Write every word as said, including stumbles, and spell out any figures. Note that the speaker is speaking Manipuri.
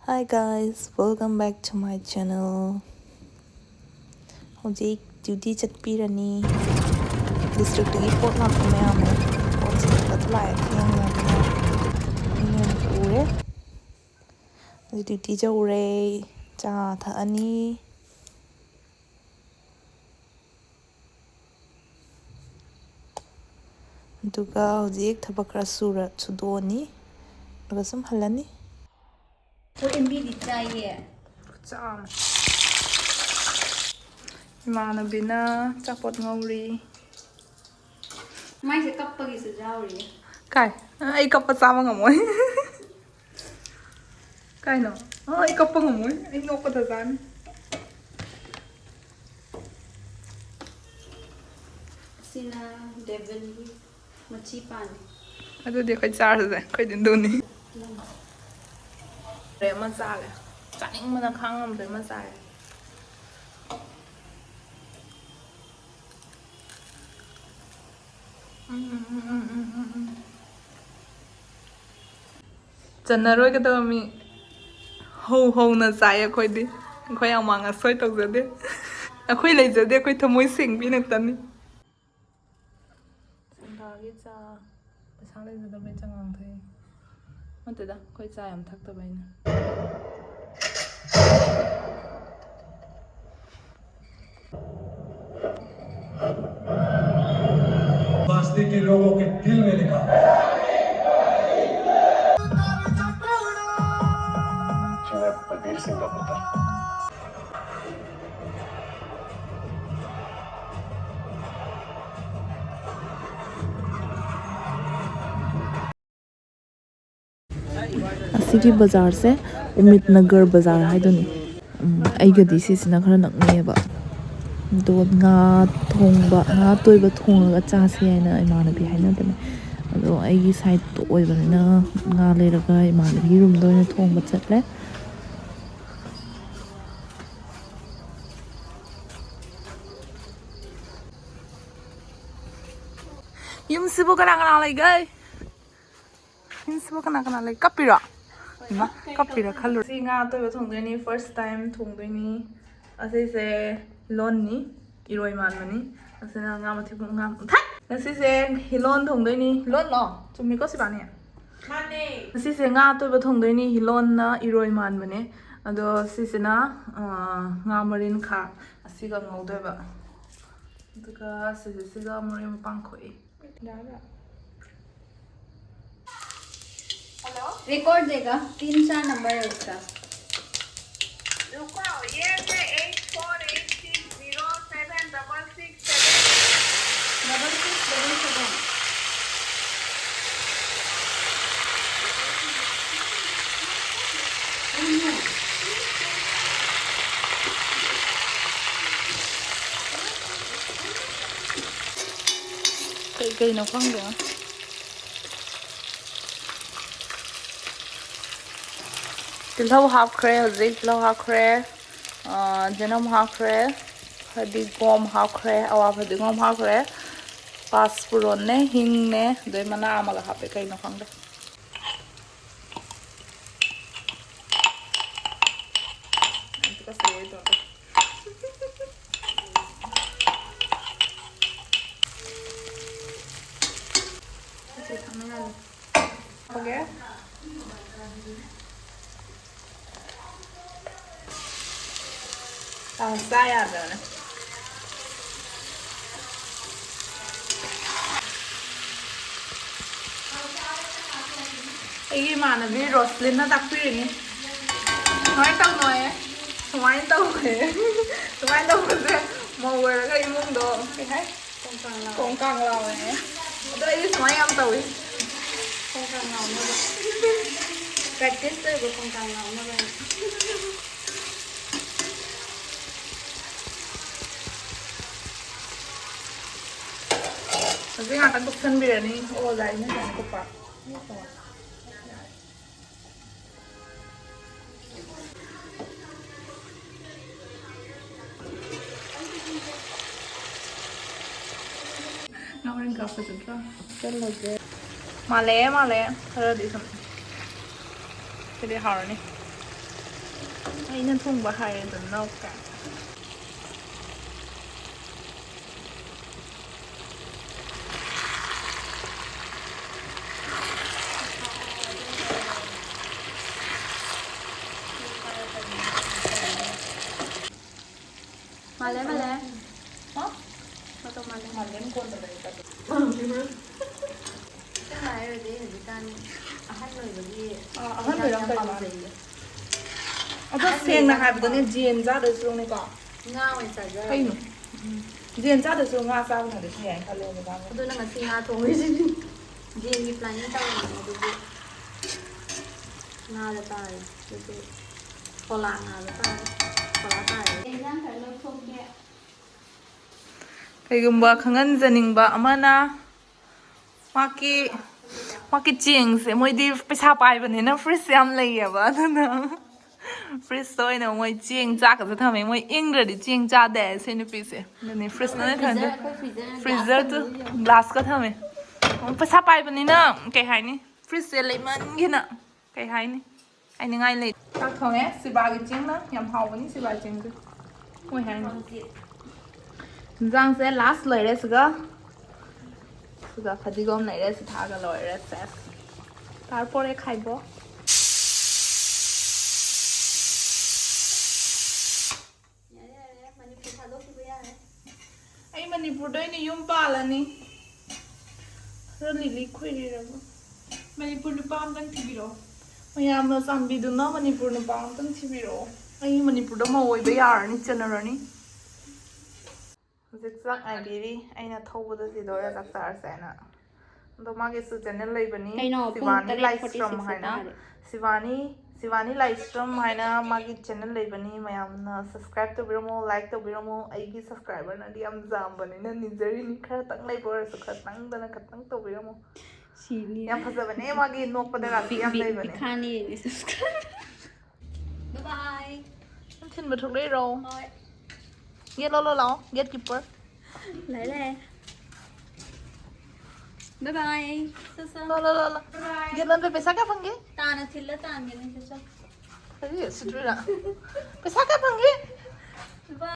Hi guys, welcome back to my channel. ꯍꯧꯖꯤꯛ duty ꯆꯠꯄꯤꯔꯅꯤ꯫ Districtꯇꯒꯤ ꯄꯣꯠ ꯂꯥꯛꯄ ꯃꯌꯥꯝꯗꯣ, ꯄꯣꯠꯁꯦ ꯐꯖ ꯂꯥꯛꯑꯦ, ꯊꯦꯡꯅ ꯑꯗꯨꯅ ꯑꯩꯅ ꯄꯨꯔꯦ꯫ ꯍꯧꯖꯤꯛ duty ꯆꯠꯂꯨꯔꯦ꯫ ꯆꯥ ꯊꯛꯑꯅꯤ꯫ ꯑꯗꯨꯒ ꯍꯧꯖꯤꯛ ꯊꯕꯛ ꯈꯔ ꯁꯨꯔ ꯁꯨꯗꯣꯛꯑꯅꯤ꯫ ꯑꯗꯨꯒ ꯁꯨꯝ ꯍꯜꯂꯅꯤ꯫ ꯍꯣꯏ, ꯑꯦꯝꯕꯤꯗꯤ ꯆꯥꯏꯌꯦ꯫ ꯈꯨꯠꯆꯥ ꯑꯃ꯫ ꯏꯃꯥꯟꯅꯕꯤꯅ ꯑꯆꯥꯄꯣꯠ ꯉꯧꯔꯤ꯫ ꯃꯥꯏꯁꯦ ꯀꯞꯄꯒꯤꯁꯨ ꯌꯥꯎꯔꯤꯌꯦ꯫ ꯀꯥꯏ? ꯑ, ꯑꯩ ꯀꯞꯄ ꯆꯥꯕ ꯉꯝꯃꯣꯏ꯫ ꯀꯥꯏꯅꯣ? ꯑ, ꯑꯩ ꯀꯞꯄ ꯉꯝꯃꯣꯏ꯫ ꯑꯩ ꯅꯣꯛꯄꯗ ꯆꯥꯅꯤ꯫ ꯁꯤꯅ ꯗꯦꯕꯤꯜꯒꯤ ꯃꯆꯤ ꯄꯥꯟꯕꯤ꯫ ꯑꯗꯨꯗꯤ ꯑꯩꯈꯣꯏ ꯆꯥꯔꯁꯦ꯫ ꯑꯩꯈꯣꯏꯗꯤ ꯑꯗꯨꯅꯤ꯫ ꯂꯣꯏ ꯑꯃ ꯆꯥꯔꯦ꯫ ꯆꯥꯅꯤꯡꯕꯅ ꯈꯥꯡ ꯉꯝꯗ꯭ꯔꯦ ꯑꯃ ꯆꯥꯔꯦ꯫ ꯎꯝ, ꯎꯝ, ꯎꯝ, ꯎꯝ, ꯎꯝ, ꯎꯝ, ꯎꯝ꯫ ꯆꯟꯅꯔꯣꯏꯒꯗꯕ ꯃꯤ ꯍꯧ ꯍꯧꯅ ꯆꯥꯏ ꯑꯩꯈꯣꯏꯗꯤ꯫ ꯑꯩꯈꯣꯏ ꯑꯃꯥꯡ ꯑꯁꯣꯏ ꯇꯧꯖꯗꯦ꯫ ꯑꯩꯈꯣꯏ ꯂꯩꯖꯗꯦ, ꯑꯩꯈꯣꯏ ꯊꯃꯣꯏ ꯁꯦꯡꯕꯤ ꯉꯥꯛꯇꯅꯤ꯫ ꯁꯟꯊꯥꯒꯤ ꯆꯥ ꯄꯩꯁꯥ ꯂꯩꯖꯗꯕꯩ ꯆꯉꯥꯡ ꯊꯛꯏ꯫ ꯅꯠꯇꯦꯗ, ꯑꯩꯈꯣꯏ ꯆꯥ ꯌꯥꯝ ꯊꯛꯇꯕꯩꯅꯦ꯫ प्लास्टिक के लोगों के दिल में लिखा। जी, मैं बलबीर सिंह का पुत्र। ꯑꯁꯤꯒꯤ ꯕꯖꯥꯔꯁꯦ ꯎꯃꯤꯠ ꯅꯒꯔ ꯕꯖꯥꯔ ꯍꯥꯏꯗꯨꯅꯤ꯫ ꯎꯝ, ꯑꯩꯒꯗꯤ ꯁꯤꯁꯤꯅ ꯈꯔ ꯅꯛꯅꯩꯌꯦꯕ꯫ ꯑꯗꯣ ꯉꯥ ꯊꯣꯡꯕ, ꯉꯥ ꯑꯇꯣꯏꯕ ꯊꯣꯡꯉꯒ ꯆꯥꯁꯦ ꯍꯥꯏꯅ ꯏꯃꯥꯟꯅꯕꯤ ꯍꯥꯏꯅꯕꯅꯦ꯫ ꯑꯗꯣ ꯑꯩꯒꯤ ꯁꯥꯏꯠꯇꯣ ꯑꯣꯏꯕꯅꯤꯅ ꯉꯥ ꯂꯩꯔꯒ ꯏꯃꯥꯟꯅꯕꯤꯒꯤ ꯔꯨꯝꯗ ꯑꯣꯏꯅ ꯊꯣꯡꯕ ꯆꯠꯂꯦ꯫ ꯌꯨꯝꯁꯤꯕꯨ ꯀꯅꯥ ꯀꯅꯥ ꯂꯩꯒꯦ? ꯌꯨꯝꯁꯤꯕꯨ ꯀꯅꯥ ꯀꯅꯥ ꯂꯩ? ꯀꯞꯄꯤꯔꯣ? ꯏꯃꯥ, ꯀꯞꯄꯤꯔ ꯈꯜꯂꯨꯔꯦ꯫ ꯁꯤ ꯉꯥ ꯑꯇꯣꯏꯕ ꯊꯣꯡꯗꯣꯏꯅꯤ, first time ꯊꯣꯡꯗꯣꯏꯅꯤ꯫ ꯑꯁꯤꯁꯦ ꯂꯣꯟꯅꯤ, ꯏꯔꯣꯏ ꯃꯥꯟꯕꯅꯤ꯫ ꯑꯁꯤꯅ ꯉꯥ ꯃꯊꯤ, ꯉꯥ, ꯉꯁꯤꯁꯦ ꯍꯤꯂꯣꯟ ꯊꯣꯡꯗꯣꯏꯅꯤ꯫ ꯍꯤꯂꯣꯟꯂꯣ? ꯆꯨꯝꯃꯤꯀꯣ ꯁꯤꯕꯥꯅꯤ? ꯃꯥꯅꯦ꯫ ꯉꯁꯤꯁꯦ ꯉꯥ ꯑꯇꯣꯏꯕ ꯊꯣꯡꯗꯣꯏꯅꯤ꯫ ꯍꯤꯂꯣꯟꯅ ꯏꯔꯣꯏ ꯃꯥꯟꯕꯅꯦ꯫ ꯑꯗꯣ ꯁꯤꯁꯤꯅ, ꯑ, ꯉꯥ ꯃꯔꯤꯟꯈꯥ꯫ ꯑꯁꯤꯒ ꯉꯧꯗꯣꯏꯕ꯫ ꯑꯗꯨꯒ ꯁꯤꯁꯤꯒ ꯃꯔꯣꯏ ꯃꯄꯥꯡ ꯈꯣꯛꯏ꯫ Hello? Record देगा, तीन चार नंबर है उसका। रुको, ये है eight four eight six zero seven double six seven। Double six double seven। ꯀꯩ ꯀꯩꯅꯣ ꯈꯪꯗꯦ꯫ ꯇꯤꯜꯍꯧ ꯍꯥꯞꯈ꯭ꯔꯦ ꯍꯧꯖꯤꯛ, ꯇꯤꯜꯍꯧ ꯍꯥꯞꯈ꯭ꯔꯦ, ꯑ, ꯆꯅꯝ ꯍꯥꯞꯈ꯭ꯔꯦ, ꯐꯗꯤꯒꯣꯝ ꯍꯥꯞꯈ꯭ꯔꯦ, ꯑꯋꯥ ꯐꯗꯤꯒꯣꯝ ꯍꯥꯞꯈ꯭ꯔꯦ, ꯄꯥꯁꯄꯨꯔꯣꯟꯅꯦ, ꯍꯤꯡꯅꯦ, ꯑꯗꯩ ꯃꯅꯥ ꯑꯃꯒ ꯍꯥꯞꯄꯦ, ꯀꯩꯅꯣ ꯈꯪꯗꯦ꯫ ꯑꯝꯇ ꯀꯠꯆꯔꯣꯏ ꯇꯧꯔꯦ꯫ ꯁꯤ ꯊꯝꯃ ꯌꯥꯔꯦ꯫ ꯍꯧꯒꯦ꯫ ꯇꯥꯃꯣ ꯆꯥ ꯌꯥꯗ꯭ꯔꯕꯅꯦ꯫ ꯑꯩꯒꯤ ꯏꯃꯥꯟꯅꯕꯤ ꯔꯣꯁꯂꯤꯟꯅ ꯇꯥꯛꯄꯤꯔꯤꯅꯤ꯫ ꯁꯨꯃꯥꯏꯅ ꯇꯧꯅꯣꯌꯦ꯫ ꯁꯨꯃꯥꯏꯅ ꯇꯧꯋꯦ꯫ ꯁꯨꯃꯥꯏꯅ ꯇꯧꯕꯁꯦ ꯃꯧ ꯑꯣꯏꯔꯒ ꯏꯃꯨꯡꯗꯣ ꯀꯩ ꯍꯥꯏ? ꯀꯣꯡꯀꯥꯡ ꯂꯥꯎꯋꯦ꯫ ꯑꯗꯣ ꯑꯩꯗꯤ ꯁꯨꯃꯥꯏꯅ ꯌꯥꯝ ꯇꯧꯋꯤ꯫ ꯀꯣꯡꯀꯥꯡ ꯂꯥꯎꯅꯕ꯫ Practice ꯇꯧꯕ ꯀꯣꯡꯀꯥꯡ ꯂꯥꯎꯅꯕ꯫ ꯍꯧꯖꯤꯛ ꯉꯥꯛꯇꯪ ꯀꯨꯞꯁꯟꯕꯤꯔꯅꯤ꯫ ꯑꯣ, ꯂꯥꯛꯏꯅꯦ ꯀꯩꯅꯣ ꯀꯨꯞꯄ꯫ ꯅꯪ ꯍꯣꯔꯦꯟ ꯀꯥꯞꯄ ꯆꯠꯄ꯭ꯔꯣ? ꯆꯠꯂꯨꯁꯦ꯫ ꯃꯥꯜꯂꯦ, ꯃꯥꯜꯂꯦ꯫ ꯈꯔꯗꯤ ꯁꯨꯝ꯫ ꯁꯤꯗꯤ ꯍꯥꯎꯔꯅꯤ꯫ ꯑꯩꯅ ꯊꯣꯡꯕ ꯍꯥꯏꯔꯦꯗꯅ ꯀꯥꯏ꯫ ꯃꯥꯜꯂꯦ, ꯃꯥꯜꯂꯦ꯫ ꯍꯥ? ꯃꯇꯧ ꯃꯥꯜꯂꯦ꯫ ꯃꯥꯜꯂꯦ, ꯃꯈꯣꯟ ꯇꯧꯔꯛꯑꯦ꯫ ꯑꯁꯦꯡꯕ ꯍꯥꯏꯔꯗꯤ ꯍꯧꯖꯤꯛꯀꯥꯟ ꯑꯍꯟ ꯑꯣꯏꯕꯒꯤ ꯑꯥ, ꯑꯍꯟ ꯌꯥꯝ ꯑꯣꯏꯔꯝ ꯀꯩ ꯃꯥꯜꯂꯦ꯫ ꯄꯥꯝꯖꯩꯌꯦ꯫ ꯑꯗꯣ ꯑꯍꯟ ꯁꯦꯡꯅ ꯑꯣꯏꯔꯝ ꯍꯥꯏꯕꯗꯅꯦ, ꯄꯥꯝ- ꯖꯦꯟ ꯆꯥꯗꯣꯏ ꯁꯔꯨꯛꯅꯦꯀꯣ꯫ ꯉꯥ ꯑꯣꯏꯅ ꯆꯥꯖꯔꯒꯦ꯫ ꯀꯩꯅꯣ? ꯎꯝ꯫ ꯖꯦꯟ ꯆꯥꯗꯣꯏ ꯁꯔꯨꯛ ꯉꯥ ꯆꯥꯕꯅꯗꯤ ꯐꯩ ꯍꯥꯏꯅ ꯈꯜꯂꯦ ꯍꯧꯖꯤꯛꯀꯥꯟꯗꯤ꯫ ꯑꯗꯨ ꯅꯪ ꯉꯁꯤ ꯉꯥ ꯊꯣꯡꯉꯤꯁꯤꯗꯤ꯫ ꯖꯦꯟꯒꯤ planning ꯇꯧꯔꯤꯅꯦ ꯑꯗꯨꯗꯤ꯫ ꯉꯥꯗ ꯇꯥꯔꯦ꯫ ꯑꯗꯨꯁꯨ ꯐꯣꯂꯥ ꯉꯥꯗ ꯇꯥꯔꯦ꯫ ꯐꯣꯂꯥ ꯇꯥꯔꯦ꯫ ꯏꯟꯖꯥꯡ ꯈꯔ ꯂꯧꯊꯣꯛꯀꯦ꯫ ꯀꯩꯒꯨꯝꯕ ꯈꯪꯍꯟꯖꯅꯤꯡꯕ ꯑꯃꯅ, ꯃꯥꯀꯤ, ꯃꯥꯀꯤ ꯆꯦꯡꯁꯦ, ꯃꯣꯏꯗꯤ ꯄꯩꯁꯥ ꯄꯥꯏꯕꯅꯤꯅ fridge ꯌꯥꯝ ꯂꯩꯌꯦꯕ, ꯑꯗꯨꯅ fridgeꯇ ꯑꯣꯏꯅ ꯃꯣꯏ ꯆꯦꯡ ꯆꯥꯛꯀꯁꯦ ꯊꯝꯃꯦ꯫ ꯃꯣꯏ ꯏꯪꯗ꯭ꯔꯗꯤ ꯆꯦꯡ ꯆꯥꯗꯦ ꯁꯤ ꯅꯨꯄꯤꯁꯦ꯫ ꯑꯗꯨꯅꯤ fridgeꯅ ꯑꯩꯈꯣꯏ ꯊꯝꯗꯦ꯫ Freezer, ꯑꯩꯈꯣꯏ freezer glass freezerꯇꯨ ꯊꯝꯃꯤꯁꯦ ꯌꯦꯡꯉꯣ꯫ Glassꯀ ꯊꯝꯃꯦ꯫ ꯄꯩꯁꯥ ꯄꯥꯏꯕꯅꯤꯅ ꯀꯩ ꯍꯥꯏꯅꯤ, fridgeꯁꯦ ꯂꯩꯃꯟꯒꯤꯅ ꯀꯩ ꯍꯥꯏꯅꯤ, ꯍꯥꯏꯅꯤꯡꯉꯥꯏ ꯂꯩ꯫ ꯆꯥꯛ ꯊꯣꯡꯉꯦ ꯁꯤꯕꯥꯒꯤ ꯆꯦꯡꯅ꯫ ꯌꯥꯝ ꯍꯥꯎꯕꯅꯤ ꯁꯤꯕꯥꯒꯤ ꯆꯦꯡꯁꯦ꯫ ꯃꯣꯏ ꯍꯥꯏꯅꯤ꯫ ꯏꯟꯖꯥꯡꯁꯦ last ꯂꯩꯔꯦ ꯁꯤꯒ꯫ ꯁꯤꯒ ꯐꯗꯤꯒꯣꯝ ꯂꯩꯔꯦ, ꯁꯤ ꯊꯥꯛꯑꯒ ꯂꯣꯏꯔꯦ꯫ ꯁꯦꯁ꯫ ꯇꯥꯔꯄꯣꯔꯦ ꯈꯥꯏꯕꯣ꯫ ꯌꯥꯔꯦ, ꯌꯥꯔꯦ, ꯃꯅꯤꯄꯨꯔ ꯊꯥꯗꯣꯛꯈꯤꯕ ꯌꯥꯔꯦ꯫ ꯑꯩ ꯃꯅꯤꯄꯨꯔꯗ ꯑꯣꯏꯅ ꯌꯨꯝ ꯄꯥꯜꯂꯅꯤ꯫ ꯈꯔ ꯂꯤꯛꯂꯤ ꯈꯣꯏꯔꯤꯔꯒ꯫ ꯃꯅꯤꯄꯨꯔ ꯅꯨꯄꯥ ꯑꯝꯇꯪ ꯊꯤꯕꯤꯔꯛꯑꯣ꯫ ꯃꯌꯥꯝꯅ ꯆꯥꯟꯕꯤꯗꯨꯅ ꯃꯅꯤꯄꯨꯔ ꯅꯨꯄꯥ ꯑꯝꯇꯪ ꯊꯤꯕꯤꯔꯛꯑꯣ꯫ ꯑꯩ ꯃꯅꯤꯄꯨꯔꯗ ꯃꯧ ꯑꯣꯏꯕ ꯌꯥꯔꯅꯤ, ꯆꯟꯅꯔꯅꯤ꯫ ꯍꯧꯖꯤꯛ ꯆꯥꯛ ꯉꯥꯏꯕꯤꯔꯤ꯫ ꯑꯩꯅ ꯊꯧꯕꯗ ꯁꯤꯗ ꯑꯣꯏꯅ ꯆꯥꯛ ꯆꯥꯔꯁꯦ ꯍꯥꯏꯅ꯫ ꯑꯗꯣ ꯃꯥꯒꯤꯁꯨ channel ꯂꯩꯕꯅꯤ, ꯀꯩꯅꯣ, ꯄꯨꯡ ꯁꯤꯕꯥꯅꯤ ꯇꯔꯦꯠ ꯂꯥꯏꯁ꯭ꯔꯝ forty six ꯍꯥꯏꯅ꯫ ꯇꯥꯔꯦ꯫ ꯁꯤꯕꯥꯅꯤ, ꯁꯤꯕꯥꯅꯤ ꯂꯥꯏꯁ꯭ꯔꯝ ꯍꯥꯏꯅ ꯃꯥꯒꯤ channel ꯂꯩꯕꯅꯤ꯫ ꯃꯌꯥꯝꯅ subscribe ꯇꯧꯕꯤꯔꯝꯃꯣ, like ꯇꯧꯕꯤꯔꯝꯃꯣ꯫ ꯑꯩꯒꯤ subscriberꯅꯗꯤ ꯌꯥꯝ ꯌꯥꯝꯕꯅꯤꯅ ꯅꯤꯖꯔꯤꯅꯤ, ꯈꯔꯇꯪ ꯂꯩꯕ ꯑꯣꯏꯔꯁꯨ, ꯈꯔꯇꯪꯗꯅ ꯈꯔꯇꯪ ꯇꯧꯕꯤꯔꯝꯃꯣ꯫ ꯁꯤꯅꯤ꯫ ꯌꯥꯝ ꯐꯖꯕꯅꯦ, ꯃꯥꯒꯤ ꯅꯣꯛꯄꯗꯒꯁꯤ ꯌꯥꯝ ꯕꯤ-, ꯂꯩꯕꯅꯦ꯫ ꯕꯤꯈꯥꯅꯤ subscribe꯫ Bye bye꯫ ꯅꯪ ꯊꯤꯟꯕ ꯊꯣꯛꯂꯛꯏꯔꯣ? ꯍꯣꯏ꯫ Gate ꯂꯣꯜꯂꯣ ꯂꯥꯛꯑꯣ, gatekeeper꯫ ꯂꯩ, ꯂꯩ꯫ Bye bye. ꯆꯠ ꯆꯠ꯫ ꯂꯣ ꯂꯣ ꯂꯣ ꯂꯣ꯫ ꯒꯦꯠ ꯂꯣꯟꯕꯩ ꯄꯩꯁꯥ ꯀꯌꯥ ꯐꯪꯒꯦ? ꯇꯥꯅ ꯊꯤꯜꯂ ꯇꯥꯟꯒꯅꯤ꯫ ꯆꯠ ꯆꯠ꯫ ꯀꯔꯤ? ꯁꯤꯠꯇ꯭ꯔꯤꯔꯥ? ꯄꯩꯁꯥ ꯀꯌꯥ ꯐꯪꯒꯦ? ꯂꯨꯄꯥ